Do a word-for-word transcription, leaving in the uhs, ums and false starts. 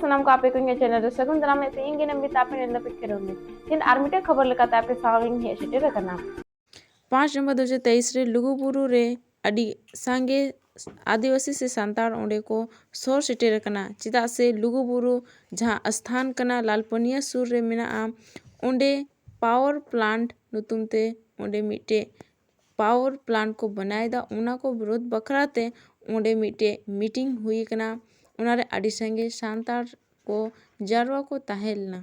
ᱥᱟᱱᱟᱢ ᱠᱚ ᱟᱯᱮ ᱠᱚ ᱤᱧᱟᱹᱜ ᱪᱮᱱᱮᱞ ᱨᱮ ᱥᱟᱹᱜᱩᱱ ᱫᱟᱨᱟᱢᱮᱫ ᱯᱮ, ᱤᱧ ᱜᱮ ᱱᱚᱢᱤᱛᱟ, ᱟᱯᱮ ᱧᱮᱞ ᱫᱟᱯᱮ ᱠᱷᱮᱨᱣᱟᱞ ᱱᱤᱭᱩᱡᱽ᱾ ᱛᱮᱦᱮᱧ ᱟᱨ ᱢᱤᱫᱴᱮᱱ ᱠᱷᱚᱵᱚᱨ ᱞᱮᱠᱟᱛᱮ ᱟᱯᱮ ᱥᱟᱶ ᱤᱧ ᱦᱮᱡ ᱥᱮᱴᱮᱨ ᱟᱠᱟᱱᱟ᱾ ᱯᱟᱸᱪ ᱱᱚᱵᱷᱮᱢᱵᱚᱨ ᱫᱩ ᱦᱟᱡᱟᱨ ᱛᱮᱭᱤᱥ ᱨᱮ ᱞᱩᱜᱩᱵᱩᱨᱩ ᱨᱮ ᱟᱹᱰᱤ ᱥᱟᱸᱜᱮ ᱟᱹᱫᱤᱵᱟᱹᱥᱤ ᱥᱮ ᱥᱟᱱᱛᱟᱲ ᱚᱸᱰᱮ ᱠᱚ ᱥᱚᱨ ᱥᱮᱴᱮᱨ ᱟᱠᱟᱱᱟ᱾ ᱪᱮᱫᱟᱜ ᱥᱮ ᱞᱩᱜᱩᱵᱩᱨᱩ ᱡᱟᱦᱟᱸ ᱟᱥᱛᱷᱟᱱ ᱠᱟᱱᱟ, ᱞᱟᱞᱯᱟᱹᱱᱤᱭᱟ ᱥᱩᱨ ᱨᱮ ᱢᱮᱱᱟᱜᱼᱟ, ᱚᱸᱰᱮ ᱯᱟᱣᱟᱨ ᱯᱞᱟᱱᱴ ᱧᱩᱛᱩᱢ ᱛᱮ ᱚᱸᱰᱮ ᱢᱤᱫᱴᱮᱡ ᱯᱟᱣᱟᱨ ᱯᱞᱟᱱᱴ ᱠᱚ ᱵᱮᱱᱟᱣᱮᱫᱟ, ᱚᱱᱟ ᱠᱚ ᱵᱤᱨᱳᱫᱷ ᱵᱟᱠᱷᱨᱟ ᱛᱮ ᱚᱸᱰᱮ ᱢᱤᱫᱴᱮᱡ ᱢᱤᱴᱤᱝ ᱦᱩᱭ ᱟᱠᱟᱱᱟ᱾ ᱚᱱᱟᱨᱮ ᱟᱹᱰᱤ ᱥᱟᱸᱜᱮ ᱥᱟᱱᱛᱟᱲ ᱠᱚ ᱡᱟᱨᱣᱟ ᱠᱚ ᱛᱟᱦᱮᱸ ᱞᱮᱱᱟ᱾